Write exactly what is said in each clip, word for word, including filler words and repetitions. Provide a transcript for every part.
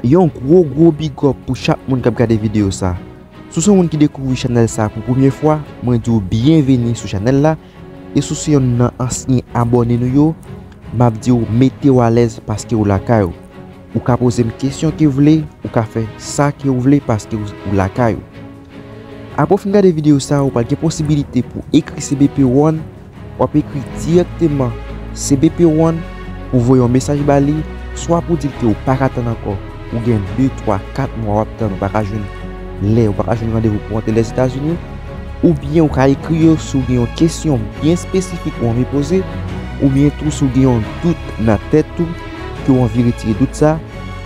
Yon gwo gwo big up pou chak moun k ap gade videyo sa. Si w se yon moun ki dekouvri chanèl sa pou premye fwa, mwen di w byenveni sou chanèl la. E si w se yonn nan ansyen abòne nou yo, m ap di w mete w alèz paske w lakay ou. Ou ka poze m kesyon ke w vle, ou ka fè sa ke w vle paske w, w lakay ou. Apre w fin gade videyo sa, ou pral gen posibilite pou ekri C B P One, w ap ekri dirèkteman C B P One pou voye yon mesaj ba li, swa pou di l ke w pa ka tann ankò, ou gen de, twa, kat mwa w ap tann, ou pa ka jwenn lè, ou pa ka jwenn randevou pou w antre Lèzetazini, oubyen ou ka ekri yo si w gen yon kesyon byen espesifik ou anvi poze, oubyen tou si w gen yon dout nan tèt ou, ke w anvi retire dout sa,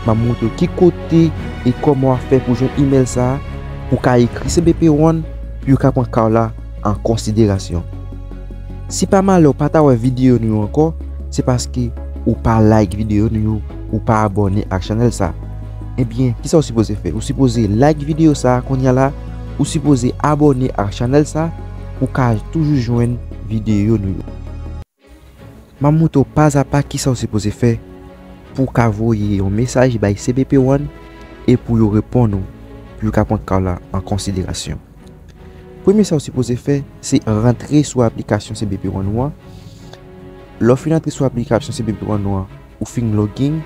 m ap montre w ki kote e kòman w ap fè pou jwenn imèl sa a, pou w ka ekri C B P One, pou yo ka pran ka w la an konsiderasyon. Si pa malè w pa ta wè videyo nou yo ankò, se paske ou pa like videyo nou yo, ou pa abòne ak chanèl sa. Ebyen, kisa w sipoze fè? Ou sipoze like videyo sa a kounye a la, ou sipoze abòne ak chanèl sa pou w ka toujou jwenn videyo nou yo. M ap montre w pazapa kisa w sipoze fè pou w ka voye yon mesaj bay C B P One e pou yo reponn ou, pou yo ka pran ka w la an konsiderasyon. Premye sa w sipoze fè, se rantre sou aplikasyon C B P One ou an. Lè w fin rantre sou aplikasyon C B P One ou an, ou fin login.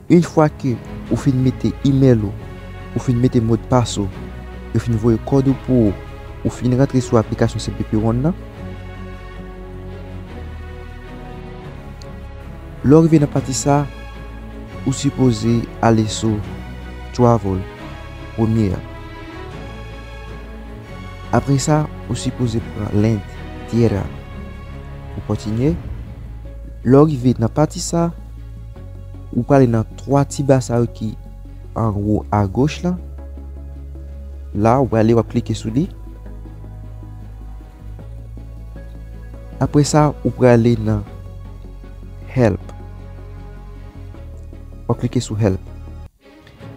Yon fwa ke ou fin mete imèl ou, ou fin mete modpas ou, yo fin voye kòd ou pou ou, ou fin rantre sou aplikasyon C B P One nan, lè w rive nan pati sa, ou sipoze ale sou Travel premye a. Apre sa, ou sipoze pran Land Tierra. Ou kontinye. Lè w rive nan pati sa, ou prale nan twa ti ba sa yo ki anwo agoch la. La, ou prale, w ap klike sou li. Apre sa, ou prale nan Help. W ap klike sou Help.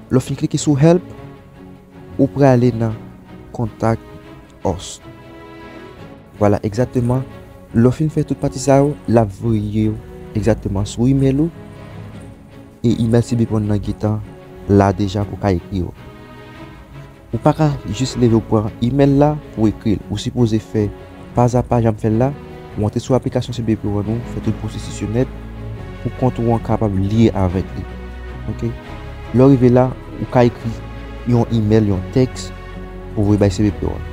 Lè w fin klike sou Help, ou prale nan Contact Us. Vwala, egzakteman. Lè w fin fè tout pati sa yo, l ap voye yo egzakteman sou imèl ou. E imèl C B P One nan gentan la deja pou w ka ekri yo. Ou pa ka jis leve w pran imèl la pou w ekri l. Ou sipoze fè pazapa jan m fè l la, ou antre sou aplikasyon C B P One ou, fè tout pwosesis yo nèt, pou kont ou an kapab lye avèk li. Oke? Lè w rive la, ou ka ekri yon imèl, yon tèks pou voye bay C B P One.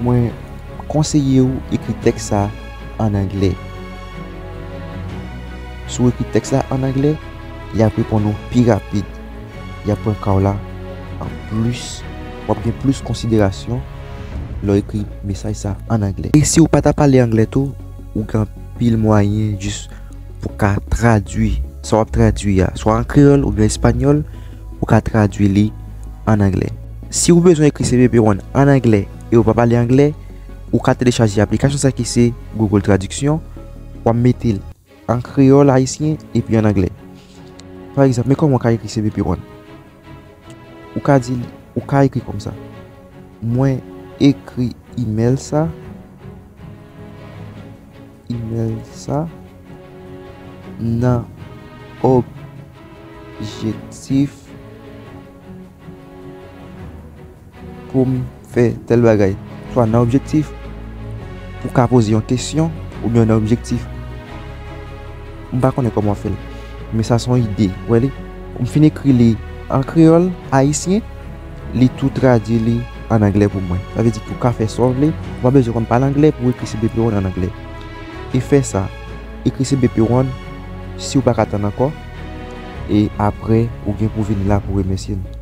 Mwen konseye w ekri tèks sa an anglè. Si w ekri tèks la an anglè, y ap reponn ou pi rapid. Y ap pran ka w la an plis. W ap gen plis konsiderasyon lè w ekri mesaj sa an anglè. E si w pa ta pale anglè tou, ou gen anpil mwayen jis pou ka tradui sa w ap tradui a, swa an kreyòl oubyen espanyòl, ou ka tradui li an anglè. Si w bezwen ekri C B P One an anglè e w pa pale anglè, ou ka telechaje aplikasyon sa ki se Google Traduction, w ap mete l an kreyòl ayisyen epi an anglè. Pa egzanp, men kòman w ka ekri C B P One. Ou ka di, ou ka ekri kòmsa. Mwen ekri imèl sa, imèl sa, nan objektif pou m fè tèl bagay, swa nan objektif pou w ka poze yon kesyon, oubyen nan objektif, m pa konnen kòman w fè l, men sa se yon ide, w wè li, m fin ekri li an kreyòl ayisyen, li tou tradui li an anglè pou mwen. Sa vle di ke w ka fè sa w vle, ou pa bezwen konn pale anglè pou w ekri C B P One an anglè. E fè sa, ekri C B P One si w pa ka tann ankò, e apre ou gen pou vini la pou remèsye m.